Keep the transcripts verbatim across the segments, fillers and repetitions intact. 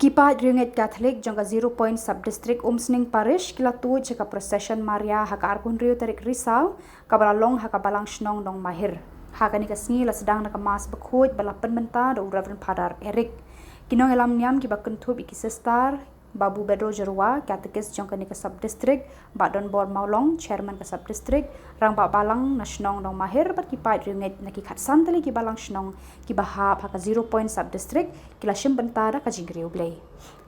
Ki paid riewngeit Katholik jong ka Zero Point Sub-District Umsning Parish ki la tuid sha ka procession Maria ha ka arphew hynriew tarik Risaw, kaba la long ha ka Balang Shnong Nongmahir. Ha kane ka sngi la sdang da ka Mass bakhuid ba la pynmynta da u Reverend Father Eric. Ki nongïalam niam kiba kynthup ïa ki Sister Babu Bedro Jyrwa, Katekis jong kane ka Sub-District, Bah Donbor Mawlong, Chairman ka Sub-District, Rangbah Balang na Shnong Nongmahir bad ki paid riewngeit na ki khatsan tylli ki Balang Shnong kiba hap ha ka Zero Point Sub-District ki la shim bynta da ka jingriewblei.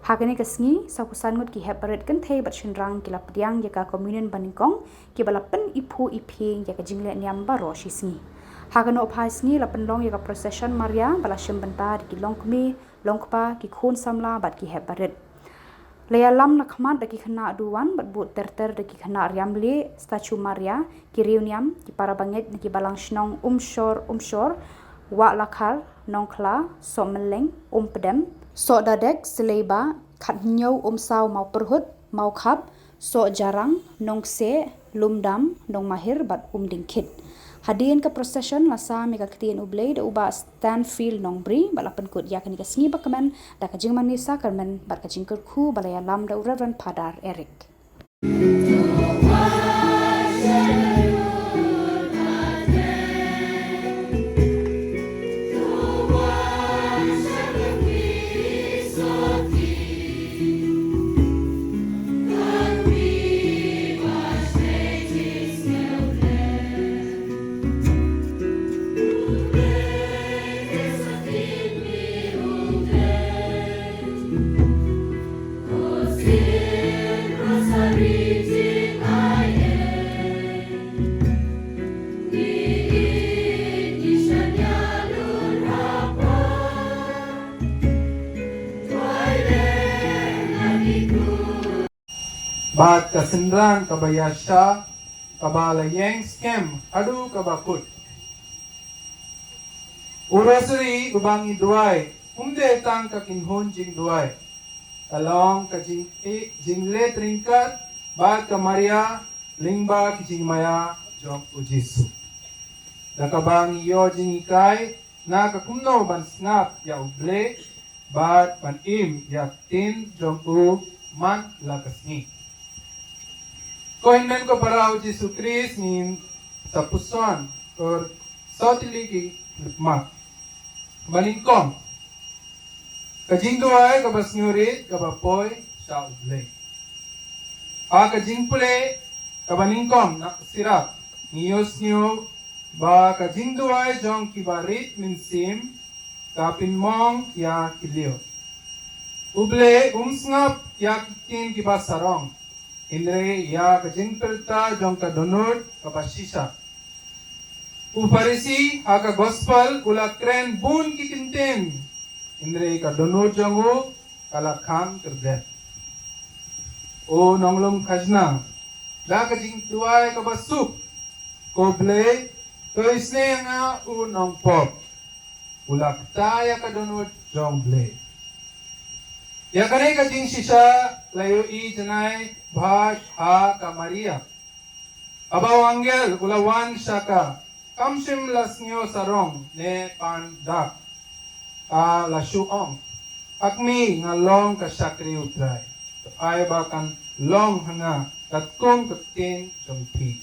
Ha kane ka sngi, sawphew san ngut ki hep barit kynthei bad shynrang ki la pdiang ïa ka Communion banyngkong, kiba la pyniphuh iphieng ïa ka jingleh niam baroh shi sngi. Ha ka nohphai sngi la pynlong ïa ka procession Maria ba la shim bynta da ki longkmie, longkpa, ki khun samla bad ki hep barit. La ïalam na khmat da ki khynnah duwan bad bud ter ter da ki khynnah riam lieh, statue Maria, ki riewniam, ki para bangeit na ki Balang Shnong Umshor, Umshor, Wahlakhar, Nongkhla, Sohmylleng, Umpdem, Sohdadek, Sleiba, Khathynñiew, Umsaw, Mawpyrhut, Mawkhap, Sohjarang, Nongkseh, Lumdam, Nongmahir bad Umdingkhit. Hadien ka procession la sam ïa ka Ktien U Blei da u Bah Stanfield Nongbri bad la pynkut ïa kane ka sngi bakmen da ka jingmane sakramen bad ka jingkyrkhu ba la ïalam da u Reverend Father Eric. Bad ka synran kaba ïaishah, kaba la ïeng skhem haduh kaba kut. U Rosary uba ngi duwai, um dei tang ka kynhun jingduwai. Ka long ka jing, eh, jingleit ryngkat bad ka Maria lyngba ki jingmaïa jong u Jisu. Da kaba ngi ïoh jinghikai na ka kumno ban sngap ïa U Blei, bad ban im ïa ka ktien jong u man la ka sngi. Ko hynmen ko para u Jisu Khrist, ngin sa puson, ko sotili ki mat. Ba nyngkong, ka jingduwai kaba sngewrit kaba poi sha U Blei. Ha ka jingpule kaba nyngkong na ka sirap, ngi ïohsngew ba ka jingduwai jong kiba rit mynsiem ka pynmong ïa ki lyiur. U Blei um sngap ïa ki ktien kiba sarong, hynrei ïa ka jingpyrta jong ka dohnud kaba shisha. U Pharisi ha ka Gospel u la kren bun ki kyntien, hynrei ka dohnud jong u ka la khang kyrdet. O nonglum khajna, da ka jingduwai kaba suk, ko Blei, to isynei ïa nga u nongpop. U la kta ïa ka dohnud jong Blei. Ïa kane ka jingshisha la ïohi janai bha ha ka Maria. Haba u angel u la wan sha ka, kam shym la sngew sarong ne pan dak. Ka la shu ong, "Ha kmie, nga long ka shakri U Trai. To ai ba kan long ha nga katkum ka ktien jong phi."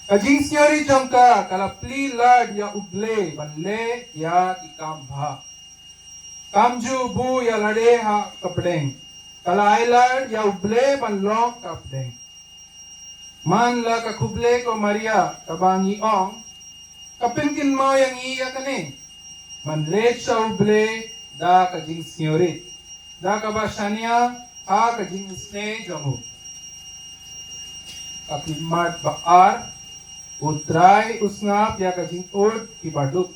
Ka jingsngewrit jong ka ka la plie lad ïa U Blei ban leh ïa ki kam bha. Kam ju buh ïa lade ha ka pdeng. Ka la ai lad ïa U Blei ban long ka pdeng. Man la ka khublei ko Maria, kaba ngi ong, ka pynkynmaw ïa ngi ïa kane. Ban leit sha U Blei da ka jingsngewrit, da kaba shaniah ha ka jingisynei jong u. Ka khmat ba ar, U Trai u sngap ïa ka jingud kiba duk.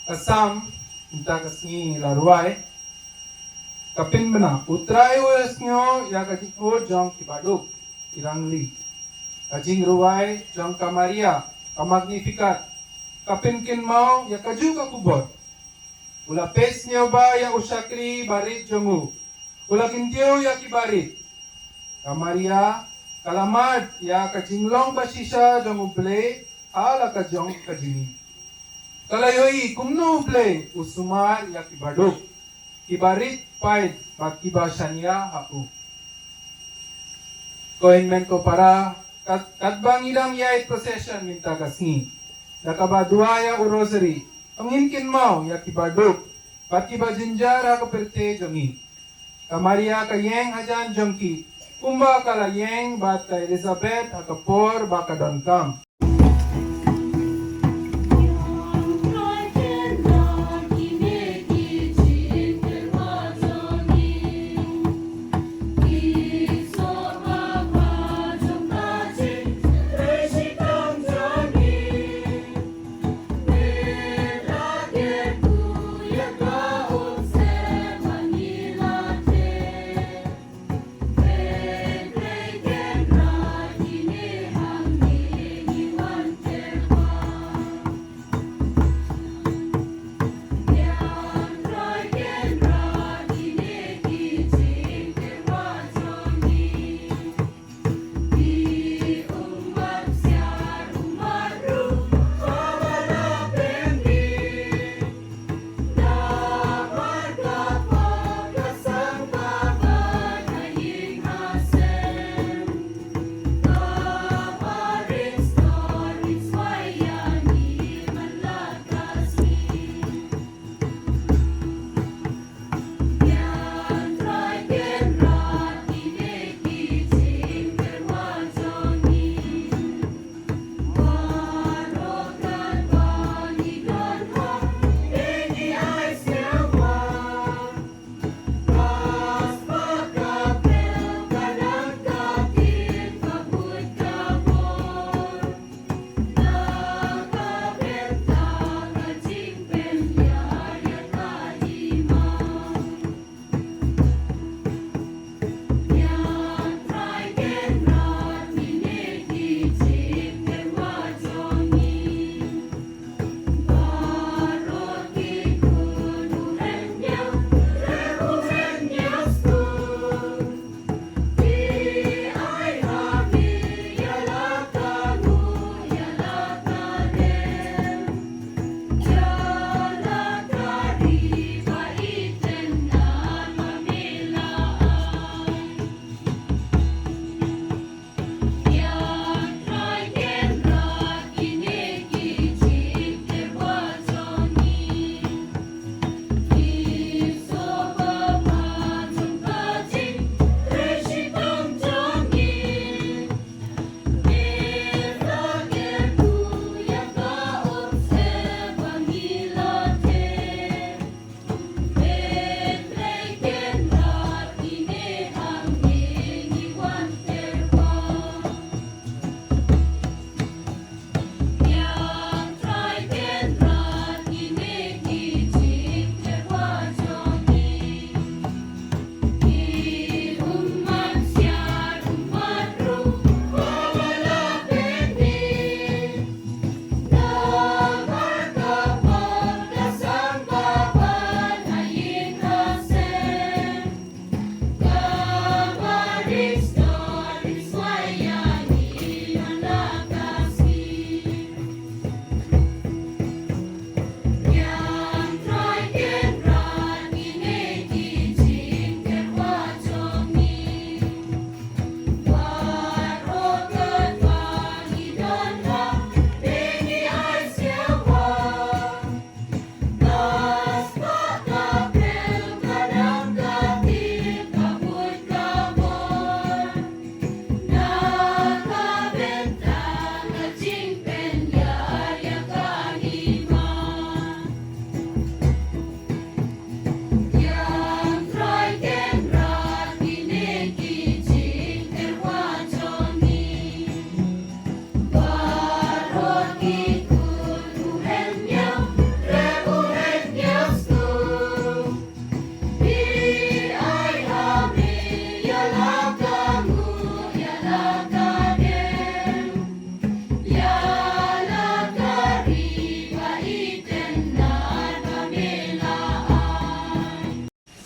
Ka Salm mynta ka sngi la rwai, ka pynbna, U Trai u ïohsngew ïa ka jingud jong kiba duk, ki rangli. Ka jingrwai jong ka Maria, ka Magnificat, ka pynkynmaw ïa kajuh ka khubor. U la peit sngewbha ïa u shakri barit jong u. U la kyntiew ïa kiba rit. Ka Maria ka la mad ïa ka jinglong bashisha jong U Blei ha la ka jong ka jingim. Ka la ïohi kumno U Blei u sumar ïa kiba duk. kiba rit paid bad kiba shaniah ha u. Ko hynmen ko para, kat, katba ngi dang ïaid procession mynta ka sngi, da kaba duwai ïa u Rosary, to ngin kynmaw ïa kiba duk bad kiba jynjar ha ka pyrthei jong ngi. Ka Maria ka ïeng hajan jong ki, kumba ka la ïeng bad ka Elizabeth ha ka por ba ka donkam.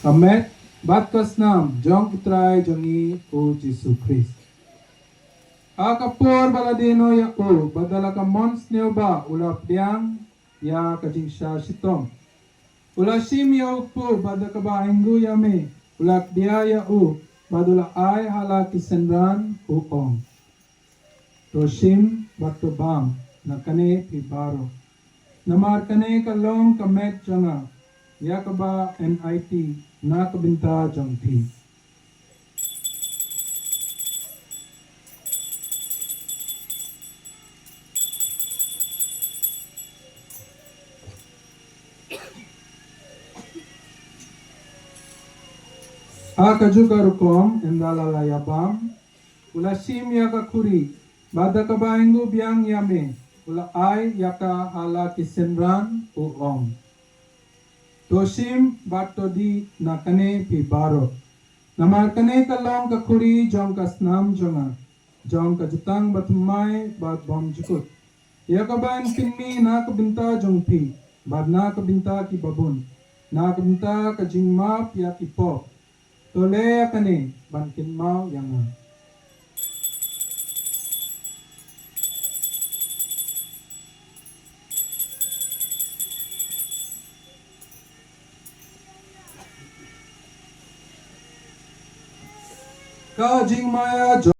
Ka met bad ka snam jong u Trai jong ngi u Jisu Khrist. Ha ka por ba la die noh ïa u, bad da la ka mon sniew ba u la pdiang ïa ka jingshah shitom. U la shim ïa u kpu bad da kaba ainguh ïa me u la kdiah ïa u bad u la ai ha la ki synran, u ong. To shim bad to bam na kane phi baroh. Namar kane ka long ka met jong nga ïa kaba yn aiti na ka bynta jong phi. Ha kajuh ka rukom ynda la la ïa bam, u la shim ïa ka khuri bad da kaba ainguh biang ïa me u la ai ïa ka ha la ki synran, u ong. To shim bad to dih na kane phi baroh. Namar kane ka long ka khuri jong ka snam jong nga, jong ka jutang bathymmai bad bymjukut, ïa kaba yn pynmih na ka bynta jong phi bad na ka bynta ki babun, na ka bynta ka jingmap ïa ki pop. To leh ïa kane ban kynmaw ïa nga. Ka jingmaïa jong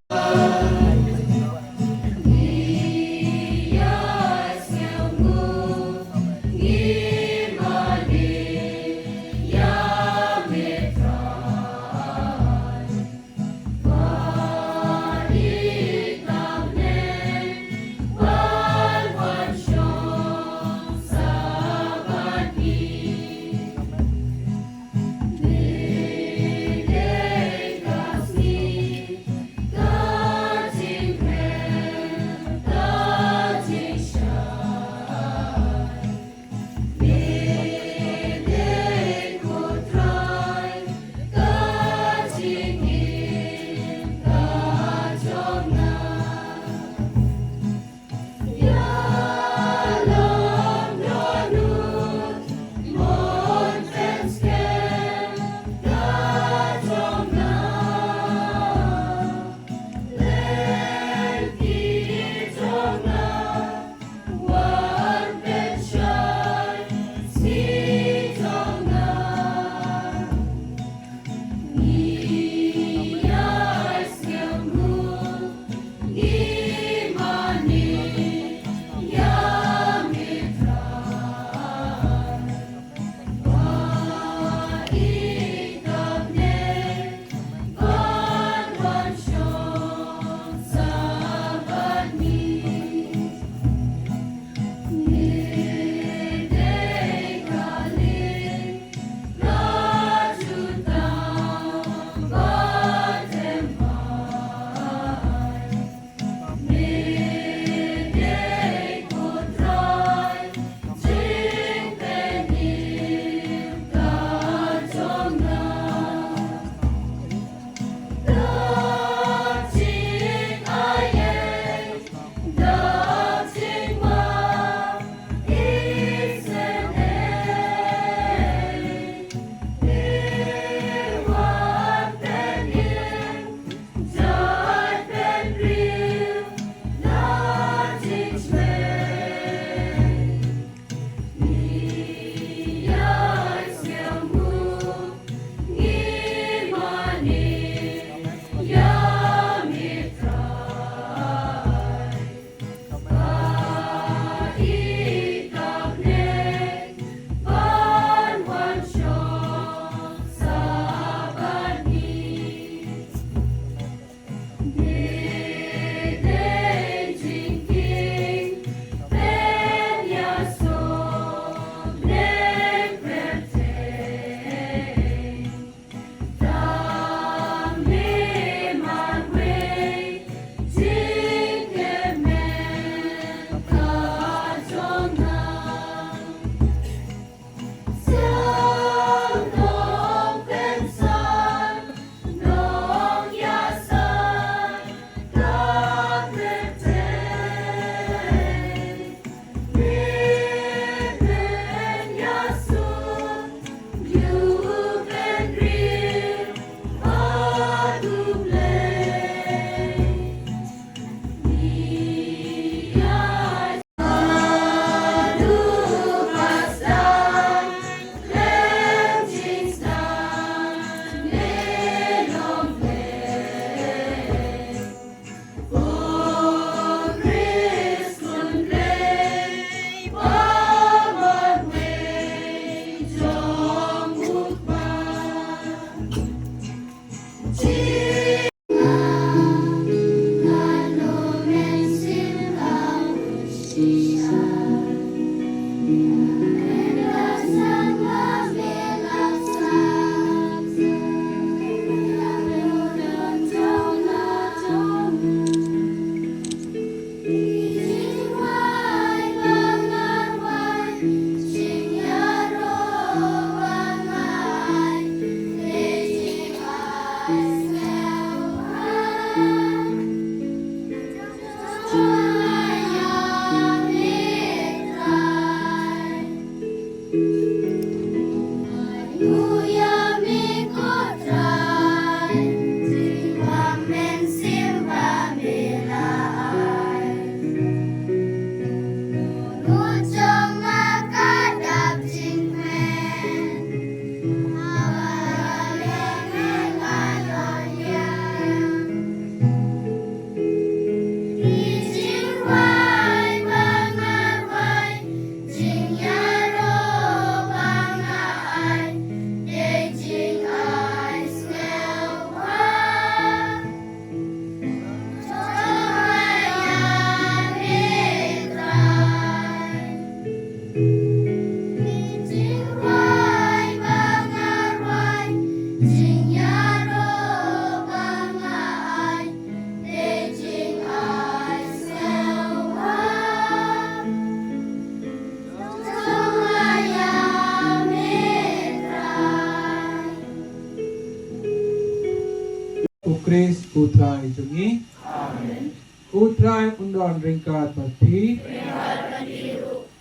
U Khrist u Trai jong ngi. Amen. U Trai un don ryngkat bad phi.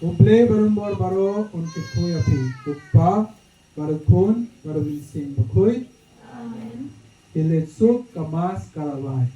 U Blei baroh baroh un kyrkhu ïa phi. U Kpa, bad u Khun, bad u Mynsiem Bakhuid. Amen. Ki leit suk, ka Mass ka la wai.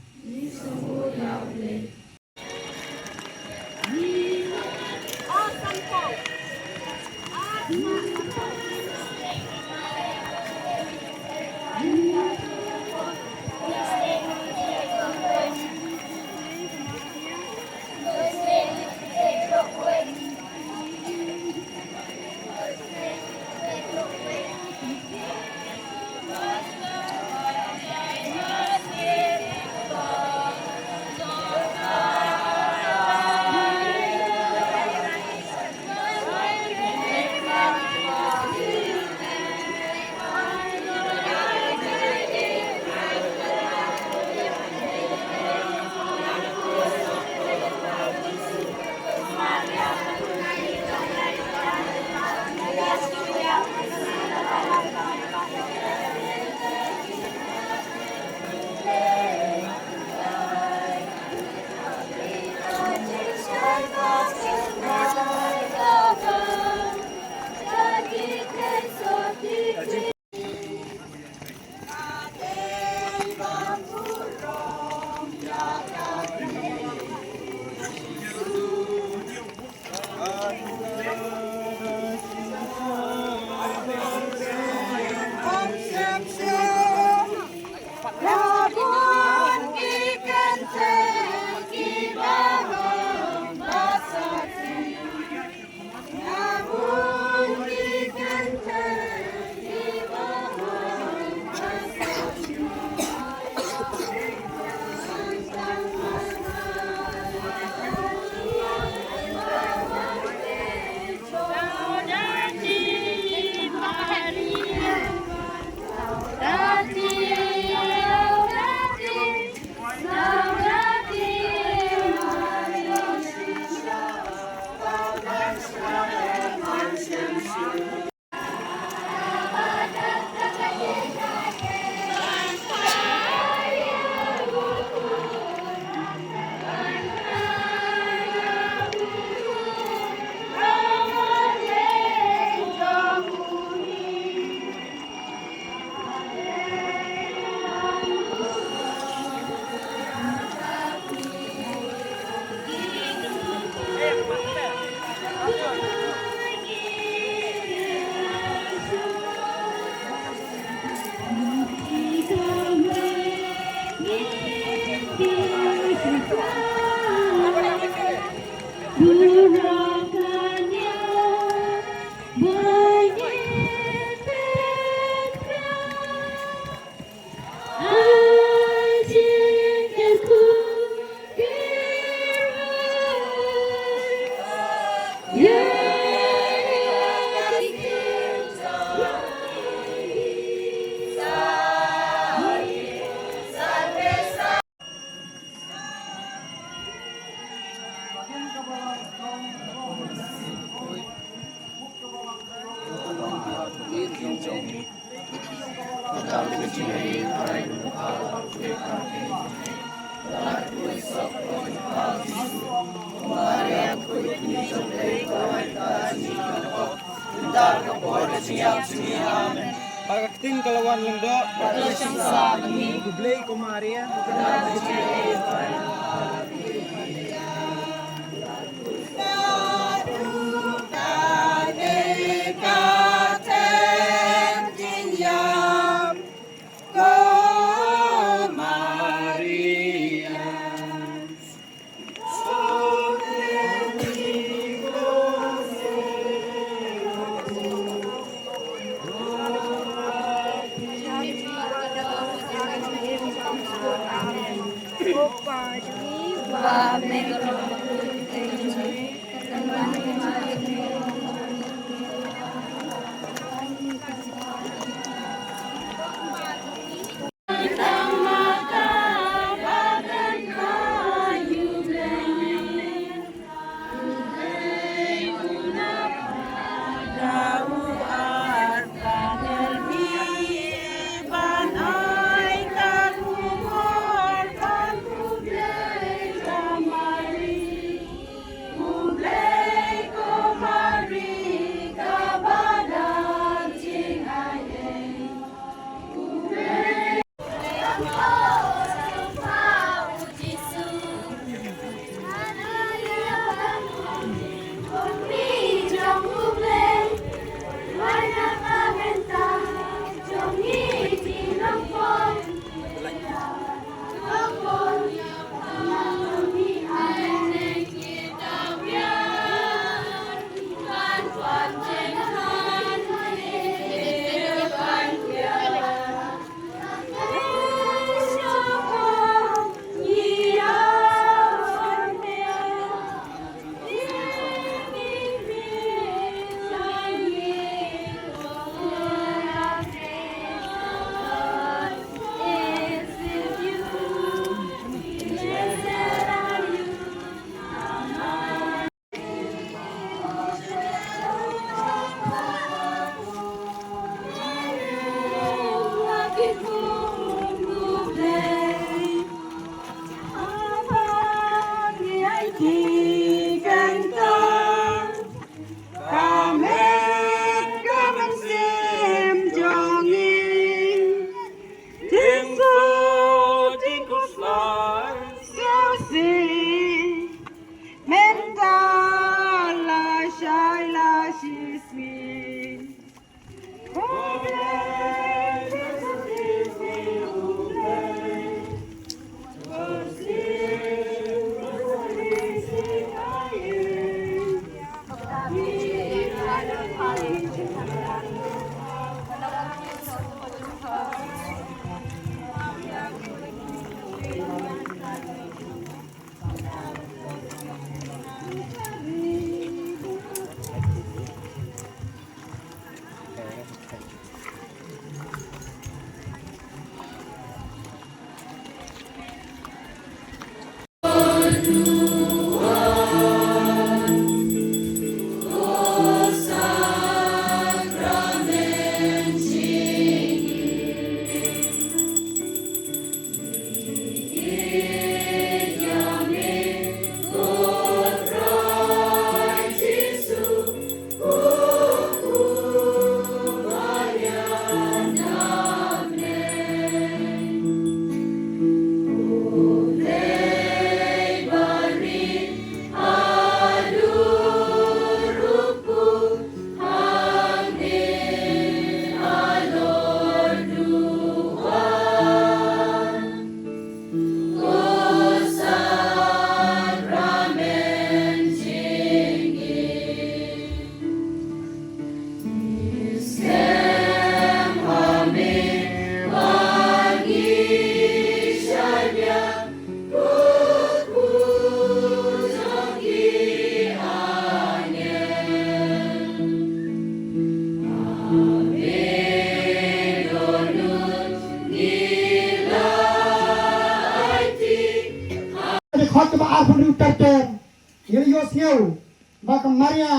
Ba ka ktien ka la wan lyngdoh. Khublei ko Maria. Dkhot kaba arphew hynriew ter ter, ngi la ïohsngew ba ka Maria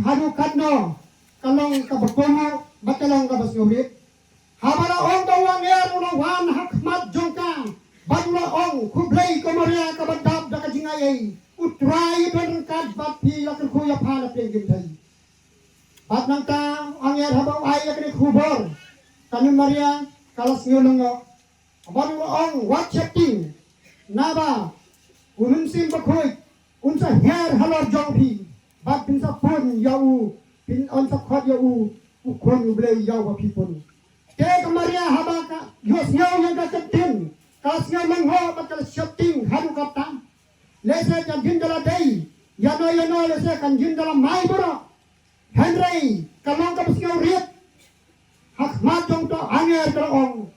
haduh katno ka long kaba kohnguh bad ka long kaba sngewrit. Haba la ong ba u wan ha khmat jong ka, bad u la ong, khublei ko Maria kaba dap da ka jingai ei, U Trai u don ryngkat bad phi, la kyrkhu ïa pha na pdeng kynthei. Bad nangta u angel haba u ai ïa kane ka khubor, kane Maria ka la sngew lyngngoh. Bad u la ong, wat sheptieng, naba u Mynsiem Bakhuid un sa hiar halor jong phi, bad phin sa pun ïa u, phin, un sa khot ïa u, U Khun U Blei ïa uba phi pun. Te ka Maria haba ka ïohsngew ïa ka ktien, ka la sngew lyngngoh bad ka la sheptieng haduh katta. Lehse kan jin da la dei ïano ïano, lehse kan jin da la mai baroh. Hynrei ka long kaba sngewrit. Ha khmat jong uto u angel ka la ong,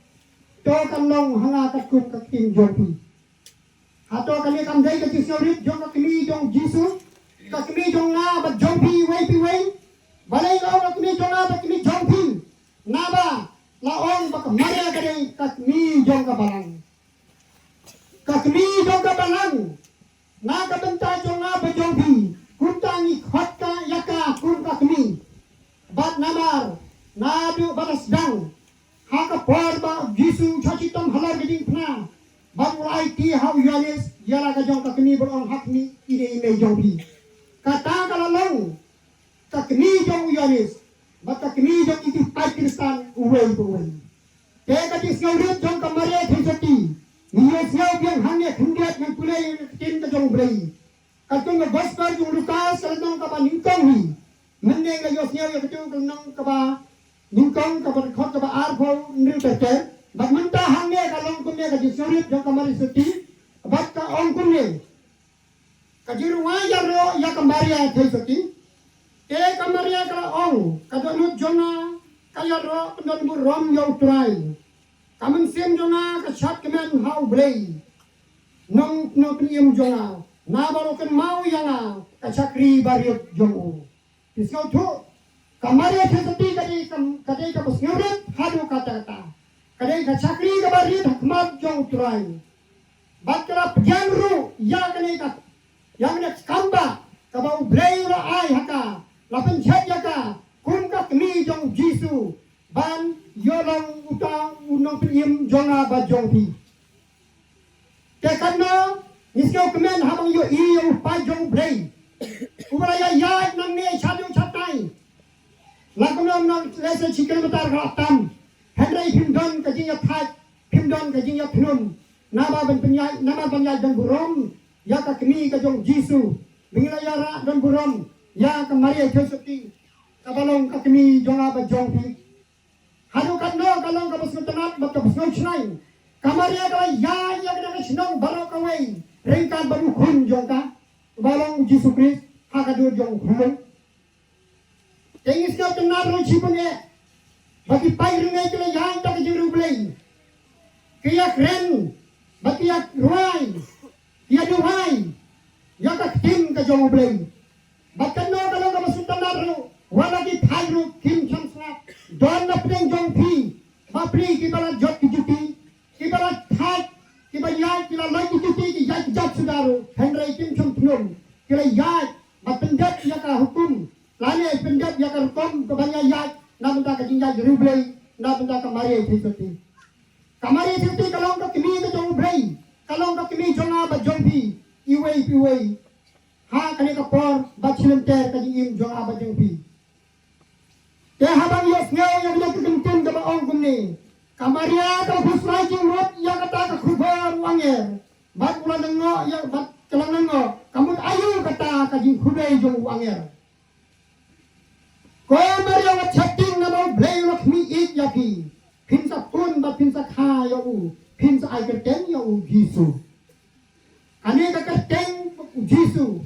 to kan long ha nga katkum ka ktien jong phi. Hato kane kam dei ka jingsngewrit jong ka kmie jong u Jisu, ka kmie jong nga bad jong phi iwei pa iwei? Balei la ong ka kmie jong nga bad kmie jong phi? Naba la ong ba ka Maria ka dei ka kmie jong ka balang. Ka kmie jong ka balang, na ka bynta jong nga bad jong phi, kumta ngi khot ka ïa ka kum ka kmie. Bad namar naduh ba la sdang, ha ka por ba u Jisu u shah shitom halor ka jingphna, bad u la aiti ha u Ïoannis ïa la ka jong ka kmie, bad ong, ha kmie, ine i mei jong phi. Kata ka la long ka kmie jong u Ïoannis bad ka kmie jong ki paid Khristan uwei pa uwei. Te ka jingsngewrit jong ka Maria Theisotti, ngi ïohsngew biang hangne khyndiat, ngan pule ïa ka ktien ka jong U Blei. Katkum ka Gospel jong u Lukas, ka lynnong kaba nyngkong hi. Mynne ngi ïohsngew ïa katu ka lynnong kaba nyngkong, kaba dkhot kaba arphew hynriew ter ter. Bad mynta hangne ka long kumne ka jingsngewrit jong ka Maria Theisotti. Bad ka ong kumne, ka jingrwai ïaroh ïa ka Maria Theisotti. Te ka Maria ka la ong, ka dohnud jong nga ka ïaroh pyndonburom ïa U Trai. Ka mynsiem jong nga ka shad kmen ha U Blei, Nong, Nongpynim jong nga, naba u la kynmaw ïa nga, ka shakri barit jong u. Phi sngewthuh, ka Maria Theisotti ka dei ka, ka dei kaba sngewrit haduh katta katta. Ka dei ka shakri kaba rit ha khmat jong U Trai. Bad ka la pdiang ruh ïa kane ka, ïa kane ka kambah kaba U Blei u la ai ha ka, la pynshet ïa ka kum ka kmie jong u Jisu, ban ïoh long uta u Nongpynim jong nga bad jong phi. Te katno ngi sngewkmen haba ngi ïohi ïa u paid jong U Blei uba la ïaid nangne shaduh shatai. La kumno kumno, lehse shi kilometer ka la tam, hynrei phim don ka jingïathait, phim don ka jingïathnum. Naba ban pynïaid, naba ban ïaid don burom ïa ka kmie ka jong u Jisu. Ba ngi la ïarah don burom ïa ka Maria Theisotti, kaba long ka kmie jong nga bad jong phi. Haduh katno ka long kaba sngewtynnat bad kaba sngewshngaiñ. Ka Maria ka la ïaid ïa kane ka shnong baroh kawei ryngkat bad u khun jong ka, uba long u Jisu Khrist, ha ka dur jong u khunlung. Te ngi sngewtynnat ruh shibun eh ba ki paid ryngiej ki la ïaid da ka jingriewblei, ki ïakren bad ki ïarwai, ki ïaduwai ïa ka ktien ka jong U Blei. Bad katno katno kaba sngewtynnat ruh, wat la ki thait ruh kim shym sngap. Don na pdeng jong phi bapli kiba la jot ki juti, kiba la thait, kiba ïaid, ki la lait ki juti, ki ïaid ki jait suda ruh, hynrei kim shym thnum. Ki la ïaid bad pyndep ïa ka hukum, lane pyndep ïa ka rukom kaban ïaid na bynta ka jingïaid riewblei na bynta ka Maria Theisotti. Ka Maria Theisotti ka long ka kmie ka jong U Blei, ka long ka kmie jong nga bad jong phi iwei pa iwei. Ha kane ka por ba shi lynter ka jingim jong nga bad jong phi. Te haba ngi ïohsngew ïa kane ka ktien kaba ong kumne, ka Maria ka la khuslai jingmut ïa kata ka khubor u angel, bad u la lyngngoh ïa, bad ka la lyngngoh, ka mut aïu kata ka jingkhublei jong u angel. Ko Maria, wat sheptieng, namar U Blei u la khmih ïeit ïa phi. Phin sa pun bad phin sa kha ïa u, phin sa ai kyrteng ïa u Jisu. Kane ka kyrteng u Jisu,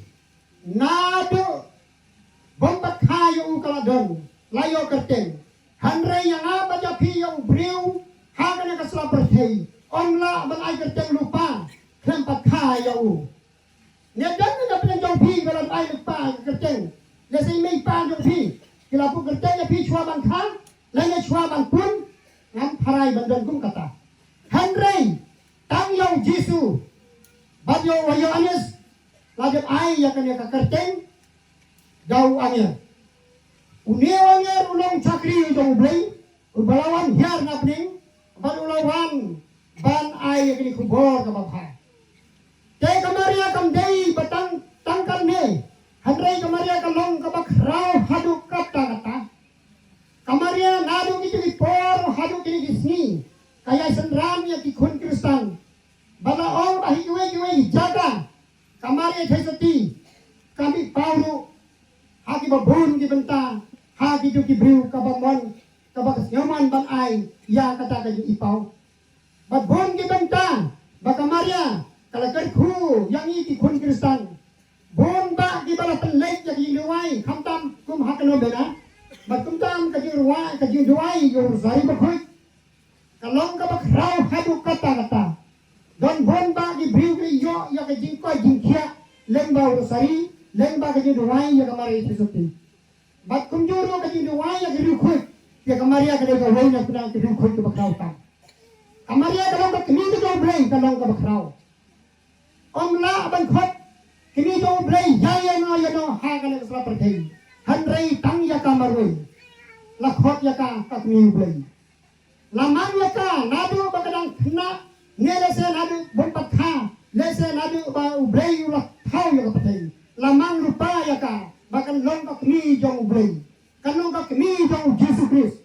naduh bym pat kha ïa u ka la don, la ïoh kyrteng. Hynrei ïa nga bad ïa phi, ïa u briew ha kane ka sla pyrthei, ym lah ban ai kyrteng lypa khlem pat kha ïa u. Ne don ne na pdeng jong phi ba la ai lypa ïa ka kyrteng? Lehse i mei i pa jong phi ki la buh kyrteng ïa phi shuwa ban kha, lane shuwa ban pun? Ngam tharai ban don kum kata. Hynrei tang ïa u Jisu bad ïa u Ïoannis la dep ai ïa kane ka kyrteng da u angel. Une u angel u long shakri jong U Blei, uba la wan hiar na bneng, Bad u la wan ban ai ïa kane ka khubor kaba bha. Te ka Maria kam dei ba tang tang kane, hynrei ka Maria ka long kaba khraw haduh katta katta. Ka Maria naduh kito ki por haduh kine ki sngi ka ïai synran ïa ki khun Khristan. Ba la ong ba ha kiwei kiwei ki jaka ka Maria Theisotti ka mih paw ruh ha kiba bun ki bynta ha kito ki briew kaba mon, kaba ka sngewmon ban ai ïa kata ka jingïohi paw. Bad bun ki bynta ba ka Maria ka la kyrkhu ïa ngi ki khun Khristan. Bun bah kiba la pynleit ïa ka jingduwai khamtam kum ha ka novena. Bad khamtam ka jingduwai, ka jingduwai ïa u Rosari Bakhuid. Ka long kaba khraw haduh katta katta. Don bun bah ki briew ki ïoh ïa ka jingkoit jingkhiah lyngba u Rosari, lyngba ka jingduwai ïa ka Maria Theisotti. Bad kumjuh ruh ka jingduwai ïa ka riewkhuid, ïa ka Maria ka dei kawei na ki riewkhuid kiba khraw tam. Ka Maria ka long ka kmie ka jong U Blei, ka long kaba khraw. Ym lah ban khot kmie jong U Blei ïa ïano ïano ha kane ka sla pyrthei. Hynrei tang ïa ka marwei la khot ïa ka ka kmie U Blei. La mang ïa ka naduh ba ka dang khynnah, ne lehse naduh bym pat kha, lehse naduh ba U Blei u la thaw ïa ka pyrthei. La mang lypa ïa ka ba kan long ka kmie jong U Blei, kan long ka kmie jong U Jisu Khrist,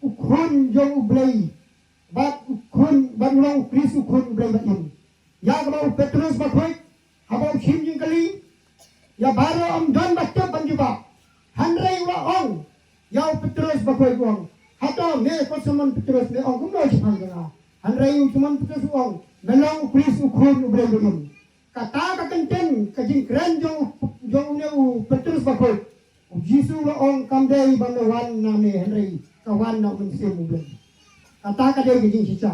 U Khun jong U Blei. Bad U Khun, bad u long U Khrist U Khun U Blei ba im. Ïa kaba u Petrus Bakhuid haba u shim jingkylli, ïa baroh ym don ba tip ban jubab. Hynrei u la ong ïa u Petrus Bakhuid, u ong, hato me ko Simon Petrus me ong kumno shaphang jong nga? Hynrei u Simon Petrus u ong, me long U Khrist U Khun U Blei ba im. Kata ka kyntien ka jingkren jong, jong une u Petrus Bakhuid. U Jisu u la ong kam dei ba me wan na me hynrei ka wan na U Mynsiem U Blei. Kata ka dei ka jingshisha.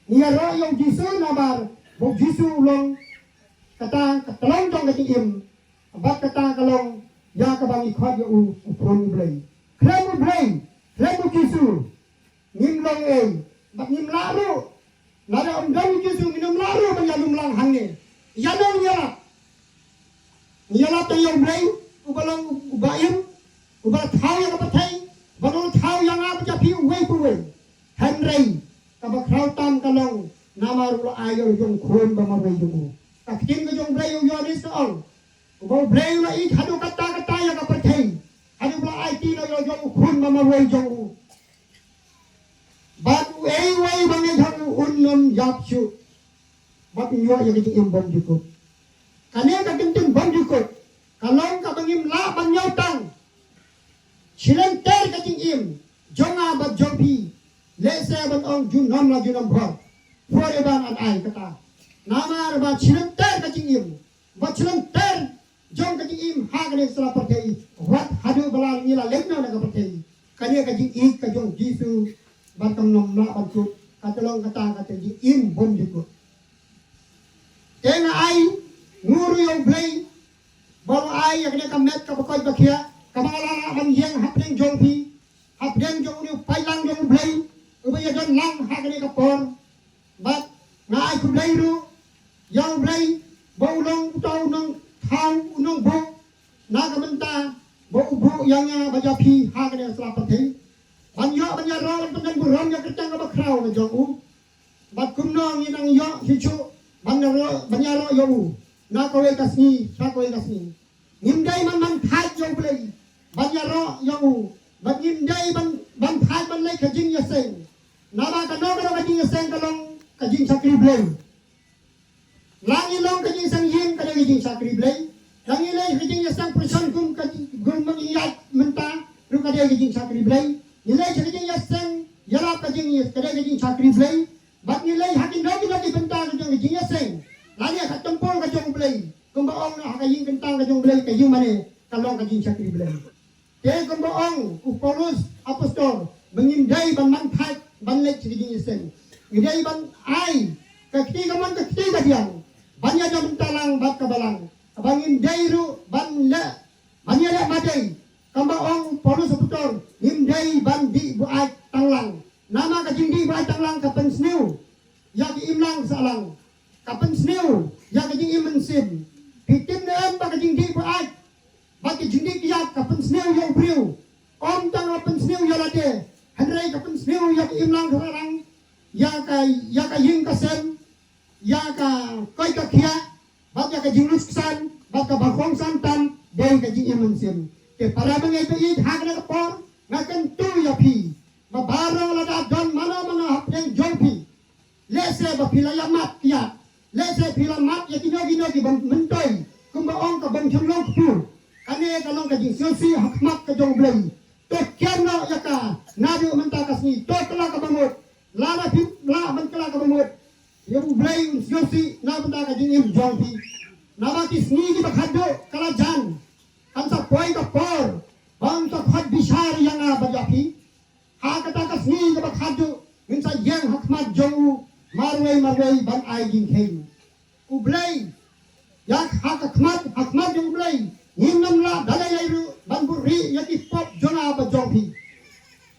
Ngi ïaroh ïa U Jisu namar ba U Jisu u long kata ka tyllong jong ka jingim. Bad kata ka long ïa kaba ngi khot ïa u, U Khun U Blei. Khlem U Blei, khlem U Jisu, ngim long ei, bad ngim lah ruh. Lada ym don U Jisu ngin ym lah ruh ban ïalum lang hangne. Ïano ngin ïalap? Ngin ïalap tang ïa U Blei uba long uba im, uba la thaw ïa ka pyrthei, uba la thaw ïa nga bad ïa phi uwei pa uwei. Hynrei kaba khraw tam ka long namar u la ai ïa u jong U Khun ba marwei jong u. Ka ktien ka jong U Blei, u Ïoannis ka ong, uba U Blei u la ïeit haduh katta katta ïa ka pyrthei, haduh ba la aiti noh ïa u jong U Khun ba marwei jong u. Bad uei uwei ba ngeit ha u un ym ïap shuh, bad un ïoh ïa ka jingim bymjukut. Kane ka kyntien bymjukut ka long kaba ngim lah ban ñiew tang. Shilynter ka jingim jong nga bad jong phi, lehse ban ong junom la junom bor, forever and ever kata. Namar ba shilynter ka jingim, ba shilynter jong ka jingim ha kane ka sla pyrthei, wat haduh ba la ngi la leit noh na ka pyrthei. Kane ka jingïeit ka jong Jisu bad kam nym lah ban kut, ka tyllong kata ka jingim bymjukut. Te nga ai nguh ruh ïa U Blei ba u la ai ïa kane ka met kaba koit ba khiah kaba nga la lah ban ïeng hapdeng jong phi, hapdeng jong une u paidlang jong U Blei uba ïadon lang ha kane ka por. Bad nga ai khublei ruh ïa U Blei ba u long uta u nongthaw, u nongbuh, na ka bynta ba u buh ïa nga bad ïa phi ha kane ka sla pyrthei ban ïoh ban ïaroh ban pyndon burom ïa ka kyrteng kaba khraw ka jong u. Bad kumno ngin nang ïoh shisha ban ïaroh, ban ïaroh ïa u na kawei ka sngi sha kawei ka sngi? Ngim dei ban, ban thait ïa U Blei ban ïaroh ïa u, bad ngim dei ban, ban thait ban leit ka jingïaseng. Naba kano kano ka jingïaseng ka long ka jingshakri Blei. La ngi long ka jingïaseng ïing ka dei ka jingshakri Blei. La ngi leit ka jingïaseng pyrshon kum ka jing, kum ma ngi ïaid mynta ruh ka dei ka jingshakri Blei. Ngi leit ka jingïaseng ïalap ka jing, ka dei ka jingshakri Blei. Bad ngi leit ha kino kino ki bynta ka jong ka jingïaseng, lane ka templ ka jong U Blei, kumba ong ha ka ïing kyntang ka jong U Blei, ka ïing mane, ka long ka jingshakri Blei. Te kumba ong u Paulus apostol ba ngim dei ban, ban thait ban leit sha ka jingïaseng. Ngi dei ban ai ka kti kamon ka kti kadiang ban ïada bynta lang bad ka balang. Ba ngim dei ruh ban leh, ban ïaleh madei. Kumba ong u Paulus apostol, ngim dei ban dih buaid tang lang. Namar ka jingdih buaid tang lang ka pynsniew ïa ka imlang sahlang, ka pynsniew ïa ka jingim mynsiem. Phi tip ne em ba ka jingdih buaid bad ka jingdih kyiad ka pynsniew ïa u briew? Ym tang ka pynsniew ïa lade, hynrei ka pynsniew ïa ka imlang sahlang. ïa ka, ïa ka ïing ka sem, ïa ka koit ka khiah, bad ïa ka jinglus ksan, bad kaba khongsan tam, dei ka jingim mynsiem. Te para bangeit baieit, ha kane ka por, nga kyntu ïa phi, ba baroh lada don mano mano hapdeng jong phi, lehse ba phi la ïa mad ïa, lehse phi la mad ïa kino kino ki bym myntoi, kumba ong ka bym shym long kpu. Kane ka long ka jingsngewsih ha khmat ka jong U Blei. To kiar noh ïa ka, naduh mynta ka sngi, to kylla kaba mut. Lada phi lah ban kylla kaba mut, ïa U Blei un sngewsih na bynta ka jingim jong phi. Naba ki sngi kiba khadduh ka la jan. Kan sa poi ka por ba un sa khot bishar ïa nga bad ïa phi. Ha kata ka sngi kaba khadduh ngin sa ïeng ha khmat jong u marwei marwei ban ai jingkheiñ. U Blei, ïa ha ka khmat, ha khmat jong U Blei ngin ym lah da lei lei ruh ban buhrieh ïa ki pop jong nga bad jong phi.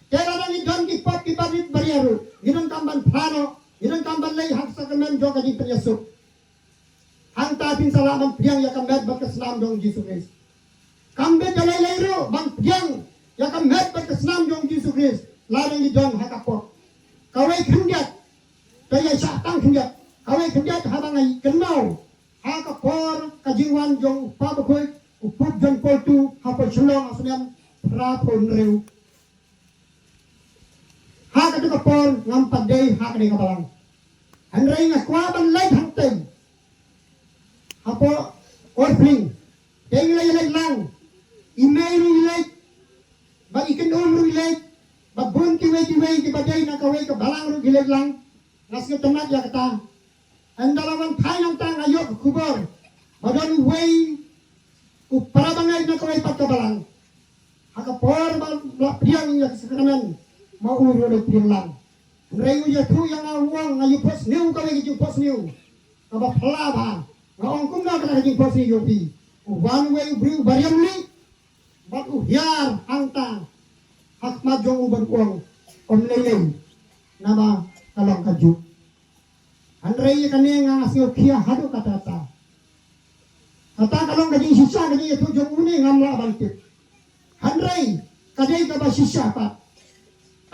Te lada ngi don ki pop kiba rit ba ria ruh, ngi donkam ban phla noh, ngi donkam ban leit ha ka sakramen jong ka jingpynïasuk. Hangta phin sa lah ban pdiang ïa ka met bad ka snam jong U Jisu Khrist. Kam bit da lei lei ruh ban pdiang ïa ka met bad ka snam jong U Jisu Khrist lada ngi don ha ka pop. Kawei khyndiat, to ïa shah tang khyndiat. Kawei khyndiat haba nga kynmaw ha ka por ka jingwan jong u Kpa Bakhuid, u Pope John Paul two, hapoh Shillong ha u snem phra phew hynriew. Ha katu ka por ngam pat dei ha kane ka balang. Hynrei nga kwah ban leit hangtei hapoh Orpling. Te ngi la ïaleit lang, i mei ruh i leit, bad i kynum ruh i leit, bad bun kiwei kiwei kiba dei na kawei ka balang ruh ki leit lang. Nga sngewtynnat ïa kata. Ynda la wan phai nangta nga ïoh ka khubor ba don uwei u para bangeit na kawei pat ka balang. Ha ka por ba la pdiang ïa ka sakramen, ma u ruh u pdiang lang. Hynrei u ïathuh ïa nga, u ong, nga ïoh phohsniew kawei ka jingphohsniew kaba phylla bha. Nga ong, kumno kata ka jingphohsniew jong phi? U wan uwei u briew ba riam lieh bad u hiar hangta ha khmat jong u bad u ong, ym lei lei, naba ka long kajuh. Hynrei ïa kane nga sngew khia haduh katta katta. Kata ka long ka jingshisha, ka jingïathuh jong u ne ngam lah ban tip. Hynrei ka dei kaba shisha pat.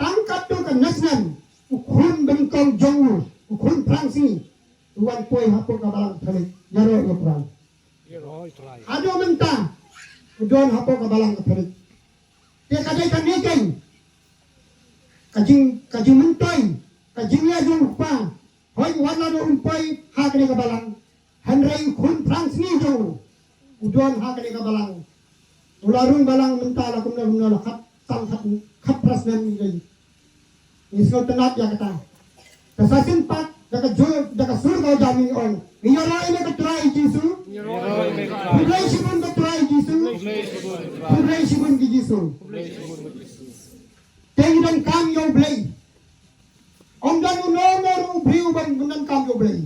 Tang katto katne snem, u khun banyngkong jong u, u khun Francis, u wan poi hapoh ka balang Katholik, ïaroh ïa u Trai. Haduh mynta u don hapoh ka balang Katholik. Te ka dei kane keiñ ka jing, ka jingmyntoi, ka jingleh jong u Kpa. Hooid, wat la dei um poi ha kane ka balang, hynrei u khun Francis jong u, u don ha kane ka balang. U la rung balang mynta la kumno kumno, la khatsan, khat, khatphra snem. Ngi dei, ngi sngewtynnat ïa kata. Te sa shisien pat, da ka jur, da ka sur kaba jam ngi ong, ngi ïaroh ïa ka Trai Jisu. Khublei shibun ka Trai Jisu. Khublei shibun ki Jisu. Te ngi donkam ïa U Blei. Ym don uno uno ruh u briew uban, uban donkam ïa U Blei.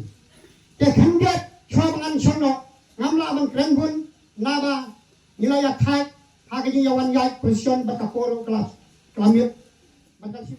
Te khyndiat shuwa ba ngan shong noh, ngam lah ban kren bun, naba ngi la ïa thait ha ka jingïawan ïaid procession bad ka por ruh ka la, ka la miet. Bad ka shu